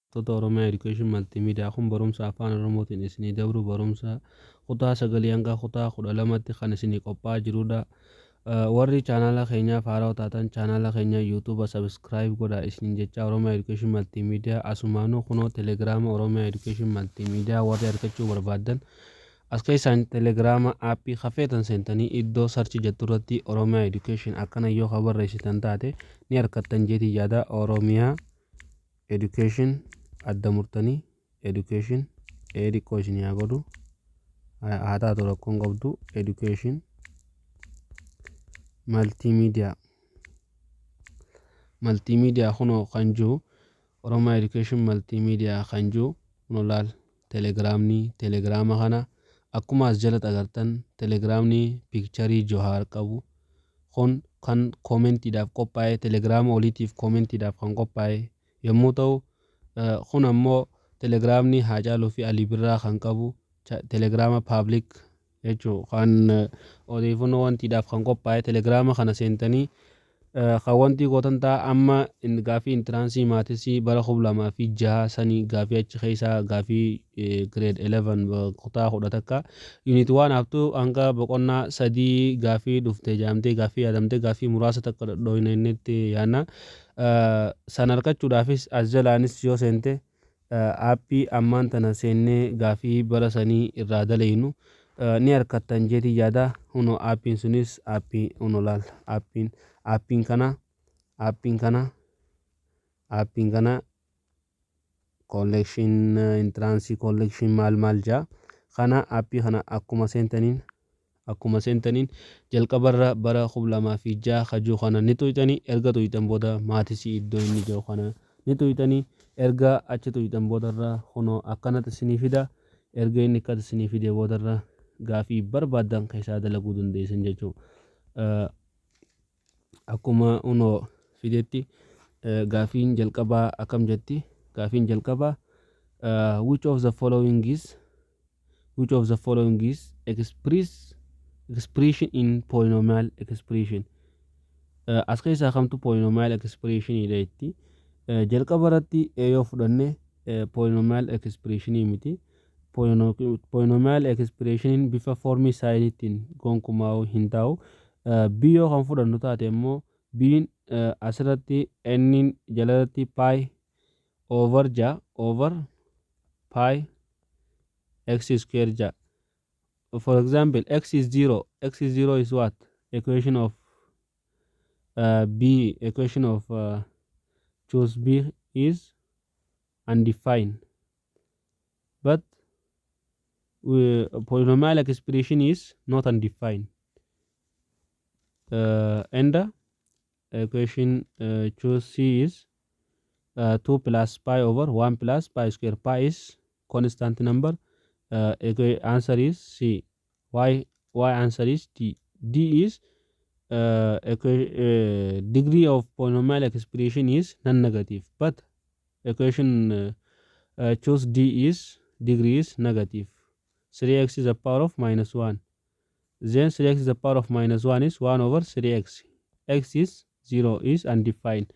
Hordoftoota Oromiyaa Education Multimedia, kun barumsa Afaan Oromootiin isinii dabru, barumsa kutaa sagalii hanga kutaa 12tti kan isinii qophaa'aa jirudha. Warri chaanaala keenyaaf haarawaa taatan, chaanaala keenya YouTube subscribe godhaa isiniin jecha. Oromiyaa Education Multimedia asumaanuu kunoo Telegiraama Oromiyaa Education Multimedia warri argachuu barbaaddan, as keessaan Telegiraama aappii kafeetan seentanii iddoo search jettu irratti Oromiyaa Education akkana yoo ka barreessitan taate ni argattan jeetii yaada. Oromiyaa Education adda murtanii, education ee xiqqoo isinii haa godhu, haa taatu, rakkoon qabdu. Education Multimedia, Multimedia kunoo kan jiru, Oromiyaa Education Multimedia kan jiru kunoo laal. Telegiraamni telegiraama kana akkuma as jalatti agartan, telegiraamni piikcharii Johaar qabu kun kan koomentiidhaaf qophaa'e, telegiraama oliitiif koomentiidhaaf kan qophaa'e yommuu ta'u, kun ammoo telegiraamni Haacaaluu fi Alii Birraa kan qabu telegiraama public jechuu, kan odeeffannoo wantiidhaaf kan qophaa'e. Telegiraama kana seentanii kan wantii gootan ta'a. Amma gaafii entrance maths bara 2006 sanii, gaafii achi keessaa, gaafii grade 11, kutaa 11, unit 1 haftuu hanga boqonnaa sadii gaafii dhufte jaamtee, gaafii yaadamtee, gaafii muraasa takka dhodhooyna innitti yaanna. San argachuudhaafis as jalaanis yoo seente, aappii ammaan tana seennee gaafii bara sanii irraa dalaynu ni harkattan jeetii yaada. Huno aappiin sunis aappii huno laal, aappiin kana, aappiin kana collection, entrance collection maal maal jaa kana. Aappii kana akkuma seentaniin jalqabarra bara 2006 kajuu kana ni tuyxanii. Erga tuyxan booda maths iddoo inni jiru kana ni tuyxanii. Erga achi tuyxan boodarra kunoo akkanatti isinii fida. Erga inni akkas isinii fide boodarra gaafii barbaaddan keessaa dalaguu dandeessan jechuudha. Akkuma unoo fidetti, gaafiin jalqabaa akkam jetti? Gaafiin jalqabaa, which of the following is expression in polynomial expression? As keessaa kamtu polynomial expression dha jetti. Jalqaba irratti yoo fudhanne, polynomial expression miti. Polynomial expression bifa foormii saayiniitiin gonkumaa hin taa'u. B yoo kan fudhannu taate immoo, B'n asirratti n jalalatti pi over ja over pi x square ja. For example, x is 0, x is 0 is what? Equation of b, equation of choose b is undefined, but polynomial expression is not undefined, and the equation choose c is 2 plus pi over 1 plus pi square. Pi is constant number. Answer is c. Why answer is d? D is degree of polynomial expression is non-negative, but equation choose d is degree is negative. 3x is the power of minus 1, then 3x is the power of minus 1 is 1 over 3x. X is 0 is undefined,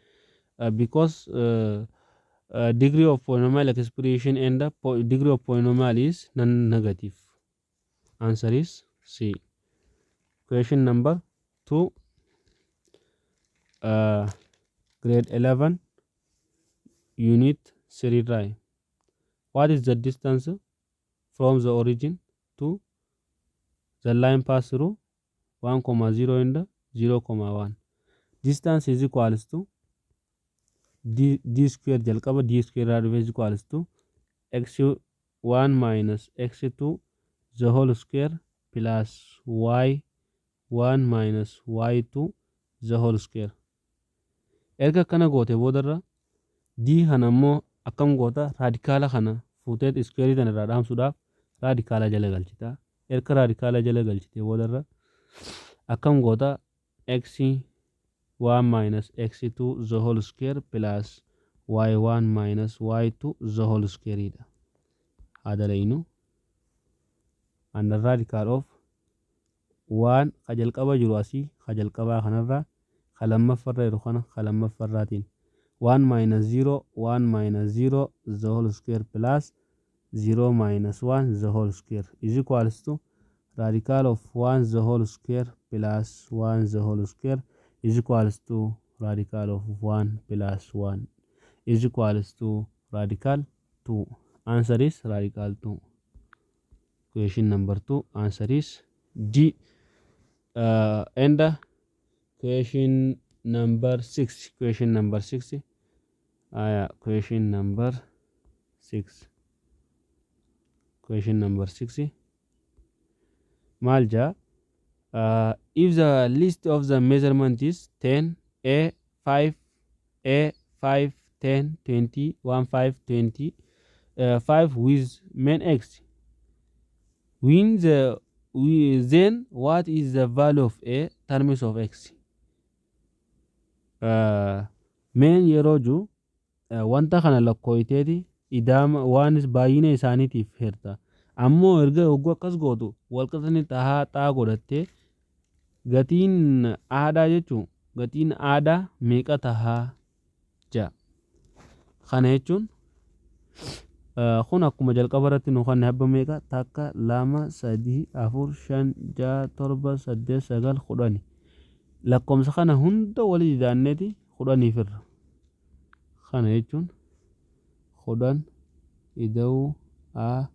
because degree of polynomial expression and the degree of polynomial is non-negative. Answer is C. Question number 2, grade 11, unit 3 right. What is the distance from the origin to the line pass through 1 comma 0 and 0 comma 1? Distance is equals to d, d square. Jalqaba d square irraa dhufe is equals to x1 minus x2 the whole square plus y1 minus y2 the whole square. Erga akkana goote boodarra, d kana immoo akkam goota? Raadikaala kana fuutee square tana irraa dhaamsuudhaaf raadikaala jala galchita. Erga raadikaala jala galchite boodarra akkam goota? X 1 minus x2 the whole square plus y1 minus y2 the whole square dha. Haa dalaynu. Under radical of 1 ka jalqaba jiru asii, ka jalqabaa kanarraa, ka lammaffarra jiru kana ka lammaffarraatiin. 1 minus 0 1 minus 0 the whole square plus 0 minus 1 the whole square is equals to radical of 1 the whole square plus 1 the whole square is equals to radical of 1 plus 1 is equals to radical 2. Answer is radical 2. Question number 2, answer is D. And question number 6, question number 6, question number 6, question number 6 maal jaa? If the list of the measurement is 10 a 5 a 5 10 20 1 5 20 5 with mean x when the we, then what is the value of a terms of x? Mean yeroo jiru wanta kana lakkooyteeti idaama waan baay'ina isaaniitiif hirta. Ammoo erga hogguu akkas gootu walqixni tahaa xaa godhattee gatiin aadaa jechuun gatiin aadaa meeqa tahaa ja'a. Kana jechuun kun akkuma jalqaba irratti nu kanne habba meeqa? Takka, lama, sadii, afur, shan, ja'a, torba, saddeet, sagal, 10. Lakkoomsa kana hunda walii idaanneeti 10f irra. Kana jechuun 10 ida'uu a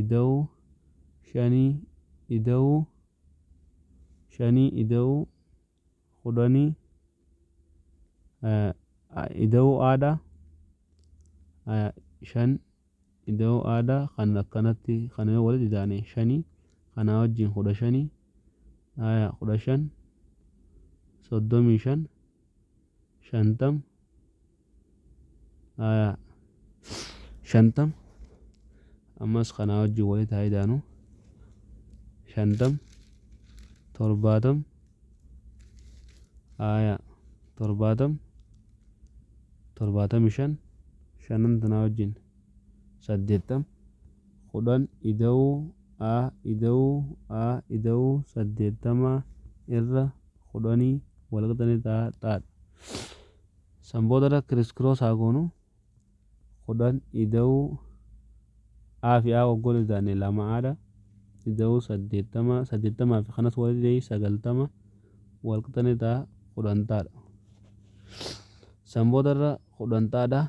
ida'uu shanii ida'uu shanii ida'uu 10 ida'uu aadhaa, shan ida'uu aadaa kan akkanatti kana yoo walitti idaane shanii kanaa wajjin 15, 15, 35, 50, 50. Ammas kanaa wajjin walitti haa idaanu: 50, 70, 70, 75, shanan tanaa wajjin 80. 10 ida'uu a ida'uu a ida'uu 80 irra 10 walqixani ta'a xaadha. San boodarra criss cross haa goonu. 10 ida'uu a fi a waggoon idaane lama aadha ida'uu 80, 80 fi kanas walitti ta'ii 90 walqixani ta'a 10 taadha. San boodarra 10 taadha.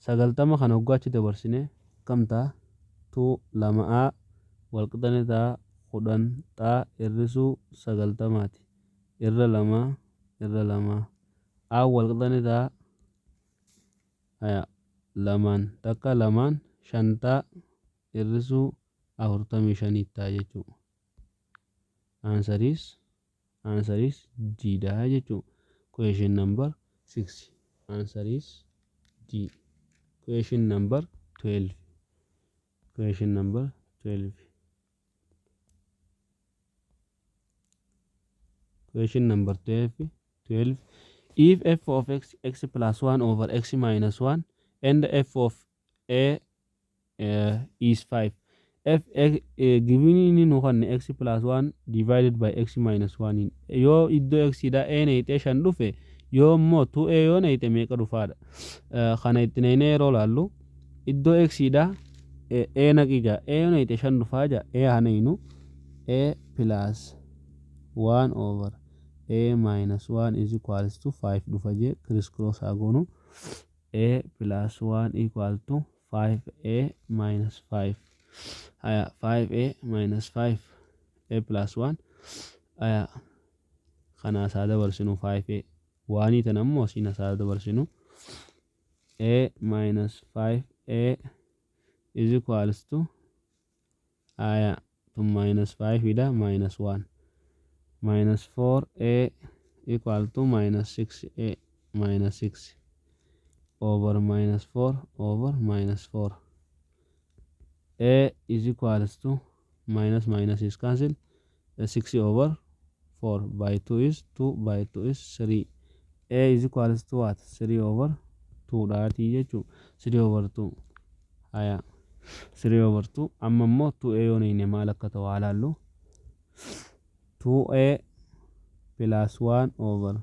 90 kana waggaa achi dabarsine kam ta'a? Tuu lama a walqixani ta'a 10 xaa hir'isuu 90ti irra lama irra lama. A walqixani ta'a lamaan takka lamaan shantaa hir'isuu 45 ta'a jechuudha. Answer is D dha jechuudha. Question number 6, answer is D. Question number 12, question number 12, question number 12, 12. If f of x x plus 1 over x minus 1 and f of a is 5, f given inni nu kanne x plus 1 divided by x minus 1, yoo iddoo x dha a neeyxee shan dhufe, yoo immoo 2a yoo neeyxe meeqa dhufaadha. Kana itti neeynee yeroo laallu iddoo x dha a naqi jaa, a yoo neeyxe shan dhufaa jaa. A haa neeynu. A plus 1 over a minus 1 is equals to 5 dhufa jee. Criss cross haa goonu. A plus 1 equal to 5a minus 5. Haya, 5a minus 5, a plus 1. Haya, kana asaa dabarsinu 5a waanii tan ammoo asiin asaa dabarsinu a minus 5a is equals to, haya, tun minus 5 dha, minus 1, minus 4a equal to minus 6a, minus 6 over minus 4 over minus 4. A is equals to, minus minus is cancel, 6 over 4 by 2 is 2, by 2 is 3. A is equals to what? 3 over 2 dhaatii jechuu. 3 over 2. Haya, 3 over 2. Amma immoo 2a yoo neeyne maal akka ta'u haa laallu. 2a plus 1 over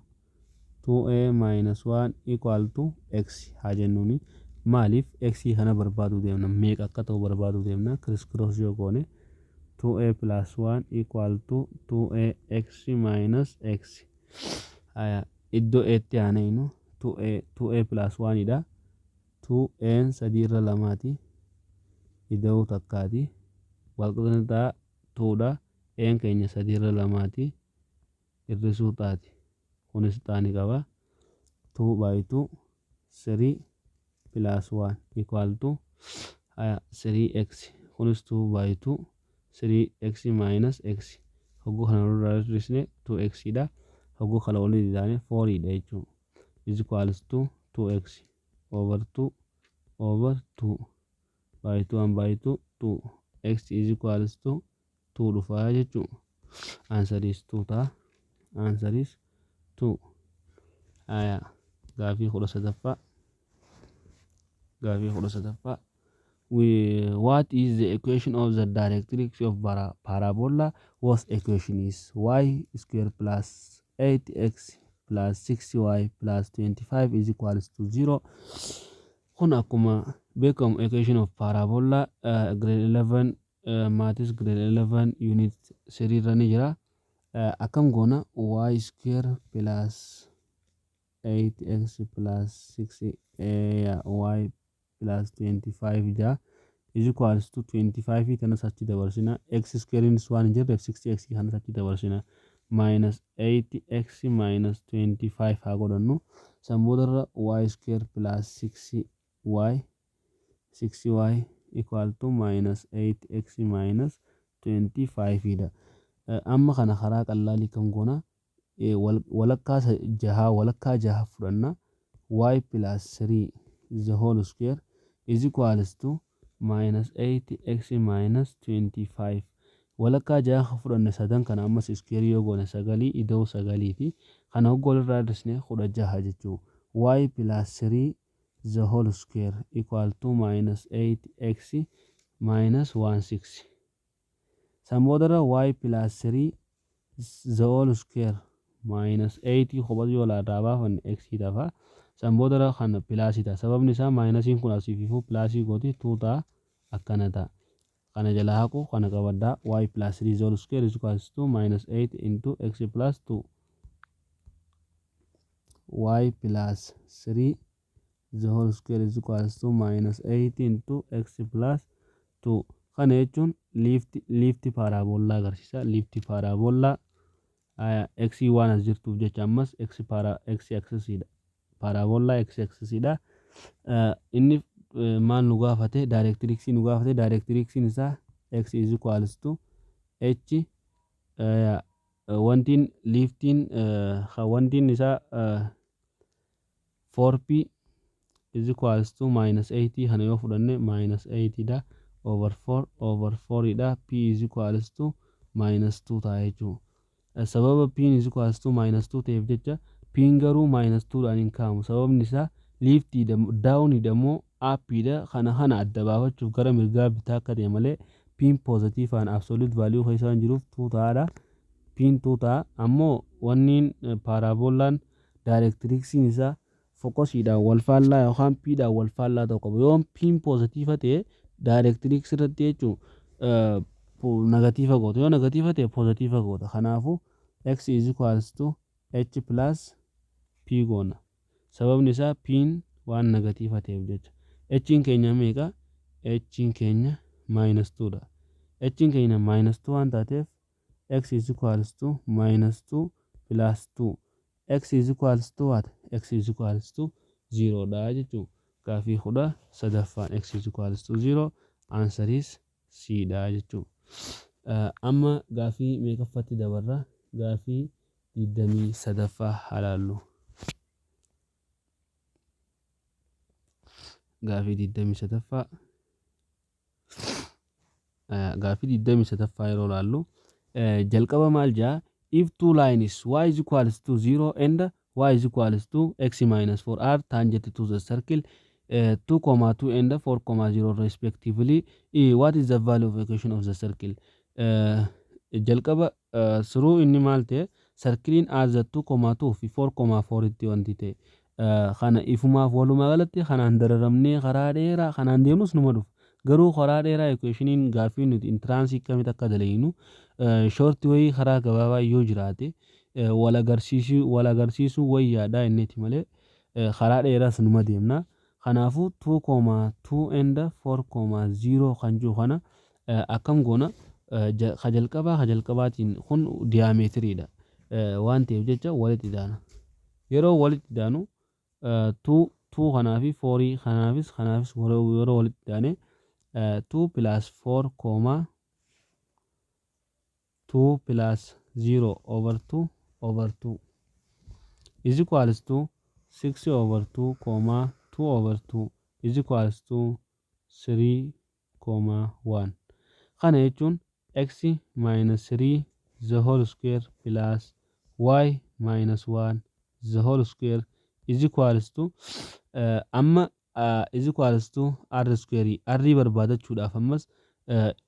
2a minus 1 equal to x haa jennuuni. Maaliif? X kana barbaaduu deemna, meeqa akka ta'u barbaaduu deemna. Criss cross yoo goone, 2a plus 1 equal to 2a x minus x. Haya, iddoo a tti aanaynu 2a, 2a plus 1 dha. 2a sadii irra lamaati ida'uu takkaati, walqixa ta'a 2 dha. A keenya sadii irra lamaati hir'isuu taati, kunis xaani qaba. 2 by 2, 3 plus 1 equal to, haya, 3x. Kunis 2 by 2, 3x minus x. Hogguu kana irraa hir'isne 2x dha. Hogguu kana waliin idaane 4 dha jechuudha. Is equals to 2x over 2 over 2 by 2 and by 2, 2. X is equals to 2 dhufaa jechuudha. Answer is 2 ta'a. Answer is 2. Haya, gaafii 13ffaa, gaafii 13ffaa. What is the equation of the directrix of parabola whose equation is y square plus 8x plus 6y plus 25 is equals to 0? Kun akkuma beekamu equation of parabola grade 11 maths, grade 11 unit 3 irra ni jira. Akkam goona? Y square plus 8x plus 6 y plus 25 jaa is equals to 25 kanas achi dabarsina. X square waan hin jirreef 6x kanas achi dabarsina. Minus 8x minus 25 haa godhannu. San boodarra y square plus 6y, 6y equal to minus 8x minus 25 dha. Amma kana karaa qallaalii kan goona, walakkaa jahaa, walakkaa jaha fudhanna. Y plus 3 the whole square is equals to minus 8x minus 25. Walakkaa jaha fudhanne sadan kana ammas square yoo goone sagalii ida'uu sagaliiti. Kana hoggoo walirraa hir'isne 16 jechuu. Y plus 3 the whole square equal to minus 8x minus 16. San boodarra y plus 3 the whole square minus 8 kophatu yoo irraa baafanne x tafa. San boodarra kana plusii ta'a, sababni isaa minusiin kun asii fi plusii gooti, 2 ta'a, akkana ta'a. Kana jala haqu, kana qabaddaa. Y plus 3 the whole square is equals to minus 8 into x plus 2. Y plus 3 the whole square is equals to minus 8 into x plus 2. Kana jechuun left parabola agarsiisa. Left parabola x waan as jirtuuf jecha ammas x para x axisiidha, parabola x axisiidha. Inni maal nu gaafate? Directrixii nu gaafate. Directrixiin isaa x is equals to h. Wantiin leftiin, wantiin isaa 4p is equals to minus 8. Kana yoo fudhanne minus 8 dha over 4 over 4 dha. P is equals to minus 2 ta'a jechuudha. Sababa p is equals to minus 2 ta'eef jecha p garuu minus 2 dhaan hin kaa'amu. Sababni isaa leftiidha downiidha moo upiidha, kana adda baafachuuf gara mirgaa bitaa akka ta'e malee p positiveaan absolute value keessa waan jiruuf 2 ta'aadha. P 2 ta'a. Ammoo wanniin parabolaan directrixiin isaa focusiidhaan wal faallaa yookaan piidhaan wal faallaa ta'uu qabu. Yoo piin positive ta'e directrix irratti jechuun negative goota. Yoo negative ta'e positive goota. Kanaafuu x is equals to h plus p goona. Sababni isaa piin waan negative ta'eef jecha. H'n keenya meeqa? H'n keenya minus 2 dha. H'n keenya minus 2 waan taateef x is equals to minus 2 plus 2. X is equals to what? X is equals to 0 dha jechuun. Gaafii 13ffaan x is equals to 0, answer is C dha jechuun. Amma gaafii meeqaffatti dabarra? Gaafii 23ffaa haa laallu. Gaafii 23ffaa, gaafii 23ffaa yeroo laallu jalqaba maal jaa? If two lines y is equals to 0 and y is equals to x minus 4 are tangent to the circle 2,2 and 4,0 respectively, what is the value of equation of the circle? Jalqaba suruu inni maal ta'e? Circleiin as the 2,2 fi 4,4 tti wanti ta'e kana ifumaaf walumaa galatti kanaan dararamnee karaa dheeraa kanaan deemnus numa dhufa. Garuu karaa dheeraa equationiin gaaffii nuti entrance akkamitti akka dalagnu short wayii karaa gabaabaa yoo jiraate wal agarsiisuu wayyaadha inneeti malee karaa dheeraas numa deemna. Kanaafuu 2,2 and 4,0 kan jiru kana akkam goona? Ka jalqabaa ka jalqabaatiin kun diameteriidha waan ta'eef jecha walitti daana. Yeroo walitti daanu 2 2 kanaa fi 4 kanaafis yeroo walitti daane 2 plus 4 comma 2 plus 0 over 2 over 2 is equals to 6 over 2 comma 2 over 2 is equals to 3 comma 1. Kana jechuun x minus 3 the whole square plus y minus 1 the whole square is equals to amma is equals to r square. R barbaadachuudhaaf ammas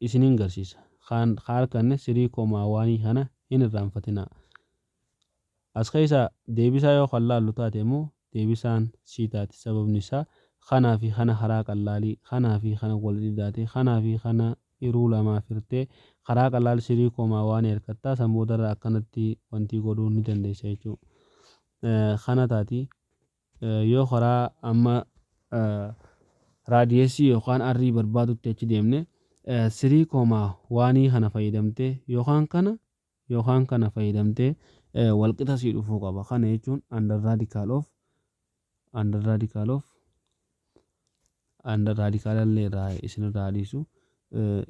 isiniin garsiisa. Kan harkanne 3 comma 1 kana hin irraanfatinaa. As keessa deebisaa yoo kan laallu taate immoo deebisaan sii taati. Sababni isaa kanaa fi kana karaa qallaalii, kanaa fi kana walitti daate, kanaa fi kana hiruu lamaaf hirtee karaa qallaal 3 comma 1 harkattaa, san boodarra akkanatti wanti godhuu ni dandeessa jechuudha. Kana taati yoo karaa amma radiusii yookaan r barbaadutti achi deemne 3 comma 1 kana fayyadamtee yookaan kana fayyadamtee walqixa sii dhufuu qaba. Kana jechuun under radical of under radical illee irraa isinirraa dhiisu.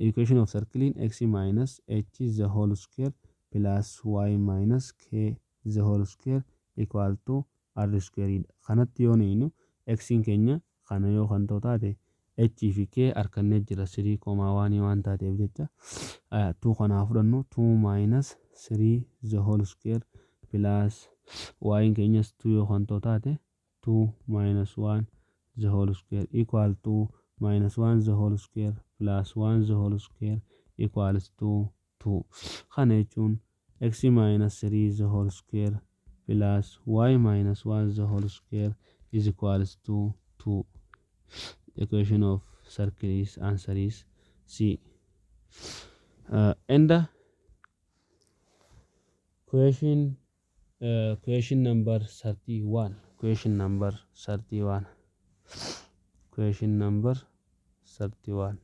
Equation of circle x minus h the whole square plus y minus k the whole square equal to r square dha. Kanatti yoo neeynu x keenya kana yoo kan ta'u taate, h fi k harkannee jira, 3 comma 1 waan taateef jecha 2 kanaa fudhannu, 2 minus 3 the whole square plus y keenyas 2 yoo kan ta'u taate, 2 minus 1 the whole square equal to minus 1 the whole square plus 1 the whole square equals to 2. Kana jechuun x minus 3 the whole square plus y minus 1 the whole square is equals to 2. Equation of circle is answer is C. And the question number 31, question number 31, question number 31.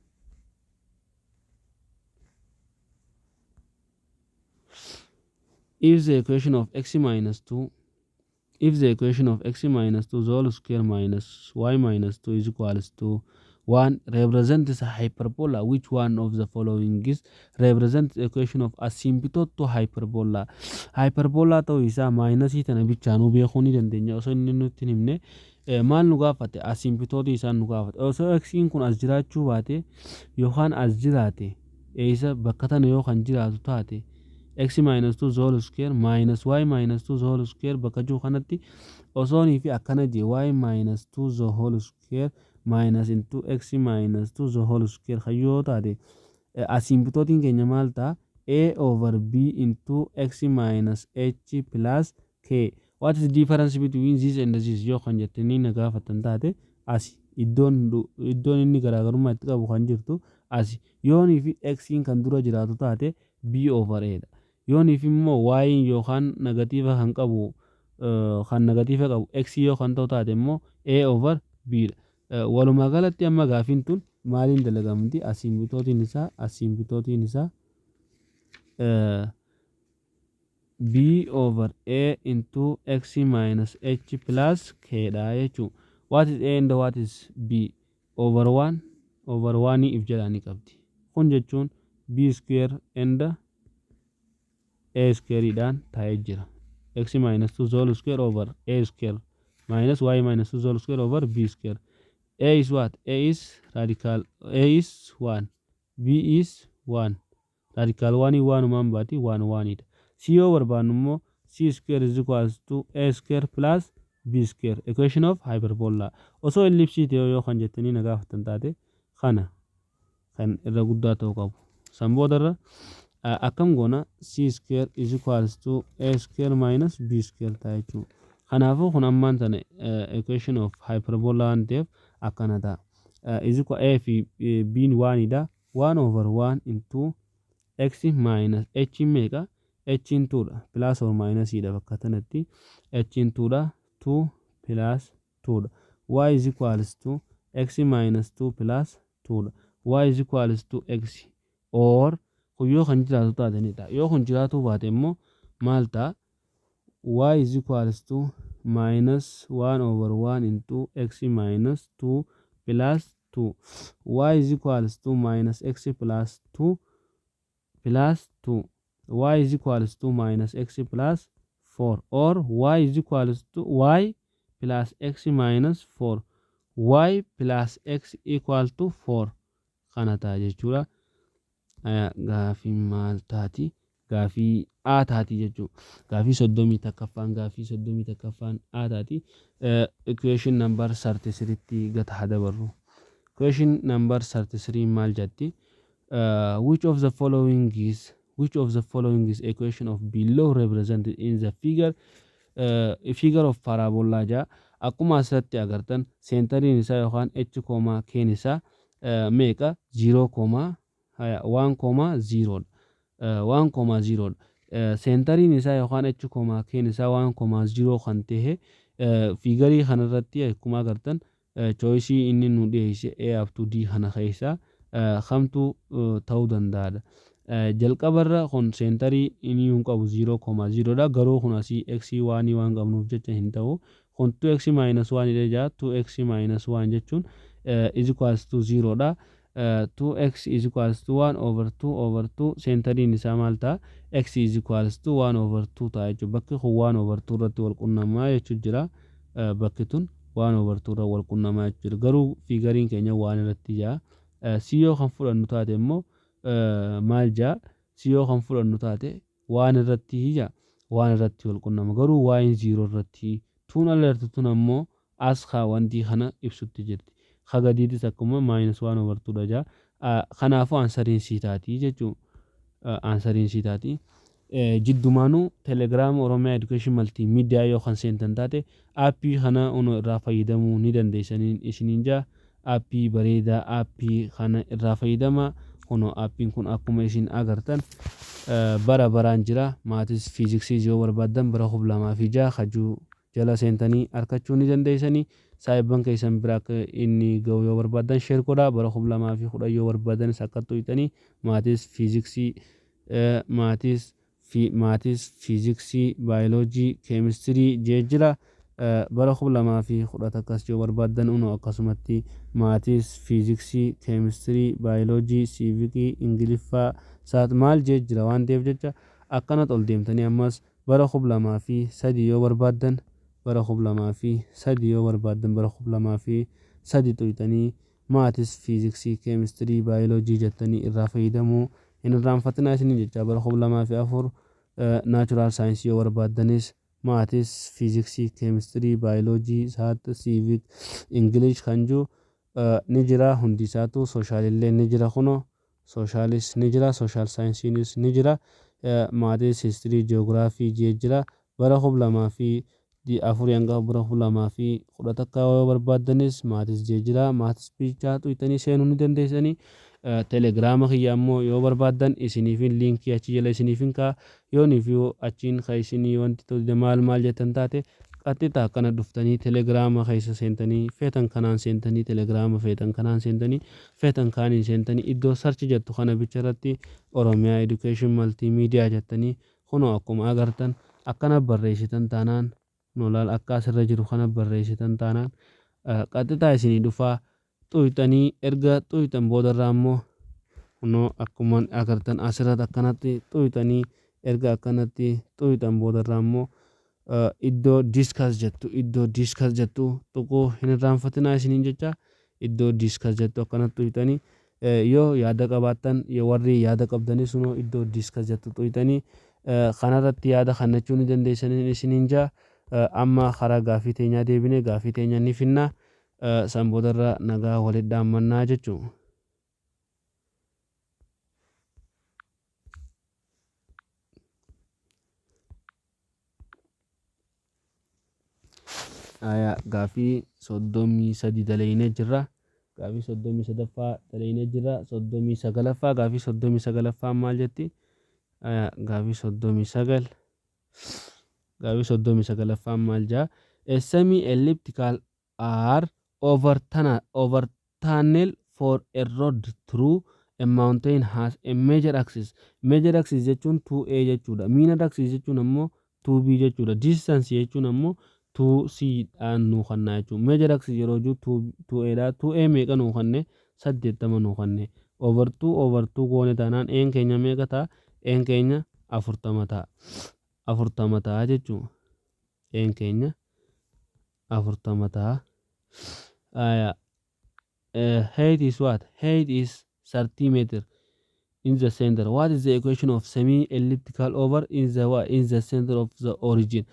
If the equation of x minus 2, if the equation of x minus 2 the whole square minus y minus 2 is equals to 1 represents a hyperbola, which one of the following is represents the equation of asymptote to hyperbola? Hyperbola ta'uu isaa minusii tana bichaanuu beekuu ni dandeenya osoo inni nutti hin himne. Maal nu gaafate? Asymptote isaan nu gaafate. Osoo xiin kun as jiraachuu baate yookaan as jiraate, eessa bakka tana yoo kan jiraatu taate, x minus 2 the whole square minus y minus 2 the whole square bakka jiru kanatti osoonii fi akkana jee, y minus 2 the whole square minus into x minus 2 the whole square kayyoo taate, asymptoteiin keenya maal ta'a? A over b into x minus h plus k. What is difference between this and this yoo kan jettanii na gaafatan taate, asi iddoon inni garaagarummaa itti qabu kan jirtu asi. Yoonii fi xiin kan dura jiraatu taate b over a dha. Yooniif immoo y yookaan negative kan qabu, kan negative qabu x yoo kan ta'u taate immoo a over b dha. Walumaa galatti amma gaafiin tun maaliin dalagamti? Asymptoteiin isaa b over a into x minus h plus k dha jechuun. What is a and what is b? Over 1 over 1 if jedhanii qabdi. Kun jechuun b square and a square dhaan taa'ee jira. X minus 2 whole square over a square minus y minus 2 whole square over b square. A is what? A is radical, a is 1, b is 1, radical 1 waanumaan baati, 1 1 dha. C yoo barbaannu immoo c square is equals to a square plus b square, equation of hyperbola. Osoo ellipse ta'e yoo kan jettanii na gaafatan taate, kana kan irra guddaa ta'uu qabu. San boodarra Akkam goona? C square is equals to a square minus b square ta'a jechuudha. Kanaafuu kun ammaan tana equation of hyperbola waan ta'eef akkana ta'a. Is equal a fi b waanidha. 1 over 1 into x minus h meeqa? H in 2 dha. Plus or minus dha bakka tanatti. H in 2 dha. 2 plus 2 dha. Y is equals to x minus 2 plus 2 dha. Y is equals to x or kun yoo kan jiraatu taate ni ta'a. Yoo kun jiraatuu baate immoo maal ta'a? Y is equals to minus 1 over 1 into x minus 2 plus 2. Y is equals to minus x plus 2 plus 2. Y is equals to minus x plus 4 or y is equals to y plus x minus 4, y plus x equal to 4 kana ta'a jechuudha. Gaafii maal taati? Gaafii A taati jechuudha. Gaafii 31ffaan, gaafii 31ffaan A taati. Equation number 33tti gata haa dabarru. Question number 33 maal jetti? Which of the following is equation of below represented in the figure of parabola jaa. Akkuma asirratti agartan, centeriin isaa yookaan h comma k'n isaa meeqa? 0 comma 1 comma 0, 1 comma 0. Centeriin isaa yookaan h comma k'n isaa 1 comma 0 kan ta'e figureii kanarratti akkuma agartan, choiceii inni nu dhiyeesse A up to D kana keessa kamtu ta'uu danda'adha. Jalqabarra kun centerii inni hin qabu, 0,0 dha. Garuu kun asii x waanii waan qabnuuf jecha hin ta'u. Kun 2x minus 1 dha jaa. 2x minus 1 jechuun is equals to 0 dha. 2x is equals to 1 over 2 over 2. Centeriin isaa maal ta'a? X is equals to 1 over 2 ta'a jechuudha. Bakki kun 1 over 2 irratti wal qunnamaa jechuu jira. Bakki tun 1 over 2 irra wal qunnamaa jechuudha. Garuu figureiin keenya waan irratti jaa. C yoo kan fudhannu taate immoo maal jaa? C yoo kan fudhannu taate waan irratti jaa, waan irratti wal qunnama, garuu waa'een 0 irratti tuun alertu tun ammoo as kaa wantii kana ibsutti jirti. Kagadiitis akkuma minus 1 over 2 dha jaa. Kanaafuu answeriin C taatii jechuu, answeriin C taatii. Jiddumaanuu Telegiraama Oromiyaa Education Multimedia yoo kan seentan taate, appii kana ono irraa fayyadamuu ni dandeessaniin isiniin jaa. Appii bareedaa, appii kana irraa fayyadama. Kuno appiin kun akkuma isin agartan bara baraan jira. Maths, physicsii yoo barbaaddan, bara 2006 kajuu jala seentanii argachuu ni dandeessanii. Saayibban keessan bira akka inni ga'u yoo barbaaddan share godhaa. Bara 2010 yoo barbaadanis akka tuqxanii maths, physicsii, maths fi maths, physicsii, biology, chemistry jee jira. Bara 2011s yoo barbaaddan uno akkasumatti maths, physicsii, chemistry, biology, civicii, ingiliffaa saat maal jee jira. Waan ta'eef jecha akkanatti ol deemtanii ammas bara 2003 yoo barbaaddan, bara 2003 yoo barbaaddan, bara 2003 tuqxanii maths, physicsii, chemistry, biology jettanii irraa fayyadamuu hin irraanfatinaa isiniin jecha. Bara 2004 natural scienceii yoo barbaaddanis maths, physicsii, chemistry, biology, saat, civic, English kan jiru ni jira. Hundi isaatu socialillee ni jira. Kunoo socialis ni jira, social scienceiinis ni jira. Maths, history, geography jee jira. Bara 2004 hanga bara 2011 yoo barbaaddanis maths jee jira. Maths bichaa tuqxanii seenuu ni dandeessanii. Telegiraama kiyya ammoo yoo barbaaddan isiniifin linkii achi jala isiniifin kaa. Yooniif yoo achiin ka isinii wanti maal maal jettan taate, qaxxixa akkana dhuftanii Telegiraama keessa seentanii, feetan kanaan seentanii, Telegiraama feetan kanaan seentanii, feetan kaaniin seentanii, iddoo search jettu kana bicha irratti Oromiyaa Education Multimedia jettanii kunoo akkuma agartan akkana barreessitan taanaan, nolaal akka asirra jiru kana barreessitan taanaan, qaxxixaa isinii dhufaa. Xuyxanii erga xuyxan boodarraa immoo kunoo akkuma agartan asirratti akkanatti xuyxanii, erga akkanatti xuyxan boodarraa immoo iddoo discuss jettu, iddoo discuss jettu tuquu hin irraanfatinaa isiniin jecha. Iddoo discuss jettu akkanatti xuyxanii yoo yaada qabaattan, yoo warri yaada qabdanis sunoo iddoo discuss jettu xuyxanii kanarratti yaada kennachuu ni dandeessanii isiniin jaa. Amma karaa gaafii teenyaa deebine, gaafii teenya ni finnaa, san boodarra nagaa walitti dhaammannaa jechuudha. Aya, gaafii 33 dalaynee jirra. Gaafii 33ffaa dalaynee jirra. 39ffaa, gaafii 39ffaa maal jetti? Aya, gaafii 39, gaafii 39ffaan maal jaa? A semi elliptical are over tunnel for a road through a mountain has a major axis. Major axis jechuun 2A jechuudha. Minor axis jechuun ammoo 2B jechuudha. Distance jechuun ammoo 2C dhaan nuu kannaa jechuudha. Major axis yeroo jiru 2A dha. 2A meeqa nuu kanne? 80 nuu kanne. Over 2 over 2 goone taanaan A'n keenya meeqa ta'a? A'n keenya 40 ta'a. 40 ta'a jechuudha. A'n keenya 40 ta'a. Aya. Height is what? Height is 30 meter in the center. What is the equation of semi-elliptical over in the what? In the center of the origin?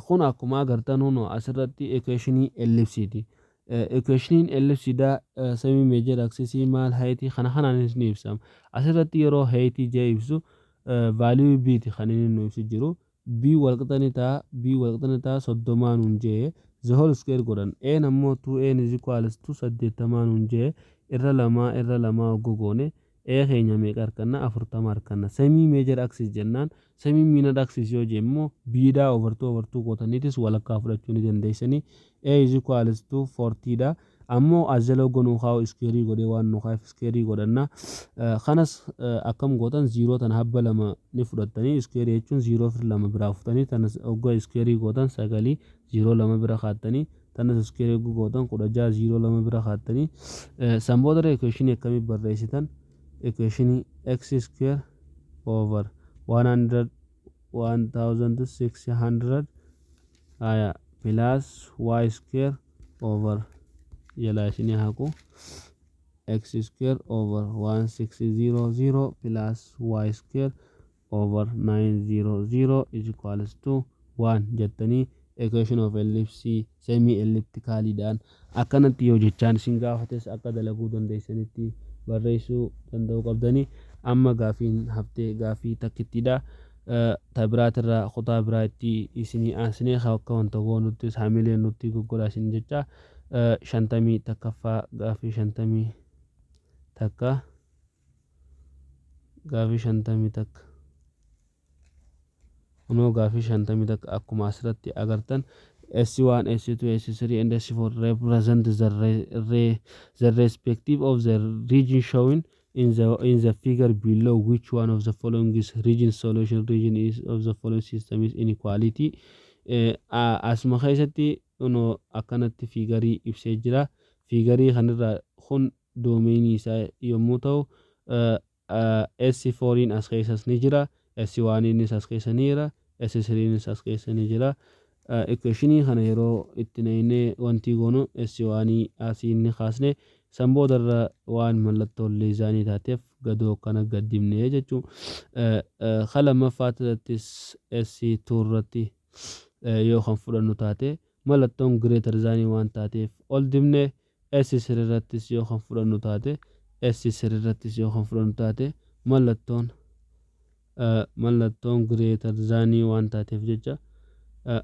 Kun akkuma agartan huno asirratti equationii ellipsiiti. Equationiin ellipsiidha semi major axis maal, height kana kanaanis ni ibsama. Asirratti yeroo height jee ibsu value b ti kan inni nu ibsu jiru. B walqixa ni ta'a, b walqixa ni ta'a 30 nuun jee, the whole square godhan. A ammoo 2a is equals to 80 nuun jee, irra lamaa irra lamaa hogguu goone A keenya meeqa arganna? 40 arganna. Semi major axis jennaan, semi minor axis yoo jee immoo b dhaa over 2 over 2 gootaniitis walakkaa fudhachuu ni dandeessanii. A is equals to 40 dha. Ammoo as jala gonuu kaa'u square godhee waan nu kaa'eef square godhanna. Kanas akkam gootan? 0 tana habba lama ni fudhattanii, square jechuun 0 fi lama biraa fudhatanii, tanas hoggaa square gootan sagalii, 0 lama bira kaattanii, tanas square hogguu gootan 16, 0 lama bira kaattanii. San booda equation akkamii barreessitan? Equation x square over 100 1600, haya, plus y square over, jalaa isinii haqu, x square over 1600 plus y square over 900 is equals to 1 jettanii equation of ellipse semi ellipticalidhaan akkanatti yoo jechaan isin gaafates akka dalaguu dandeessanitti barreessuu danda'uu qabdanii. Amma gaafiin haftee gaafii takkittiidha. Ta biraatirraa kutaa biraa itti isinii aansinee akka wanta goonuttis hamileen nutti goggodhaa isin jecha. 51ffaa, gaafii 51, gaafii 51 kunoo. Gaafii 51 akkuma asirratti agartan S1, S2, S3 and S4 represent the respective of the region showing in the figure below. Which one of the following is region solution region is of the following system is inequality? Asuma keessatti kunoo akkanatti figureii ibsee jira. Figureii kanirraa kun domainii isaa yommuu ta'u, S4 as keessas ni jira, S1 as keessa ni jira, S3 as keessa ni jira. Equationii kana yeroo itti naynee wanti goonu S1 asii ni kaasne, san boodarra waan mallattoo less thanii taateef gadoo akkana gaddibne jechuu. Ka lammaffaattis S2 irratti yoo kan fudhannu taate mallattoon greater thanii waan taateef ol dibne. S3 irrattis yoo kan fudhannu taate, S3 irrattis yoo kan fudhannu taate mallattoon greater thanii waan taateef jecha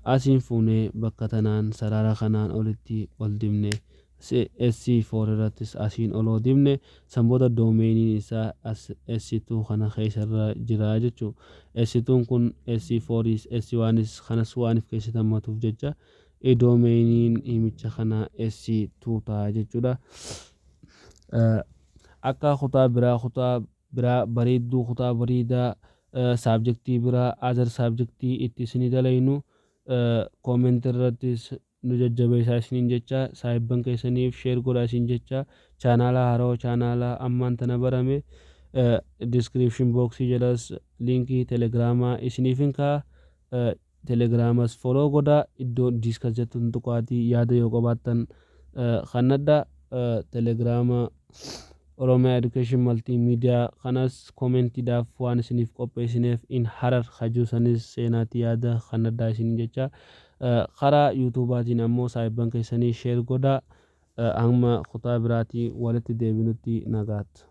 asiin fuunee bakka tanaan sarara kanaan olitti ol dibne. S4 irrattis asiin oloo dibne, san booda domainiin isaa as S2 kana keessarra jira jechuu. S2 kun S4 S1 kanas waan if keessatti hammatuuf jecha domainiin himicha kana S2 ta'a jechuudha. Akka kutaa biraa, kutaa biraa bareedduu, kutaa bareedaa, subjectii biraa, other subjectii itti isinii dalaynu comment irrattis nu jajjabeessaa isiniin jecha, saahibban keessaniif share godhaa isin jecha. Channela haroo, channela ammaan tana barame, description boxii jalas linkii Telegramaa isiniif hin kaa'a. Telegramas follow godhaa, iddoo discuss jettuun tuqaatii yaada yoo qabaattan kannadha. Telegrama Oromiyaa Education Multimedia kanas commentiidhaaf waan isiniif qopheessineef in Harar hajuu sanis seenaatii yaada kannadhaa isin jecha. Karaa YouTubeaatiin ammoo saahibban keessanii share godhaa. Hamma kutaa biraatii walitti deebinutti nagaatti.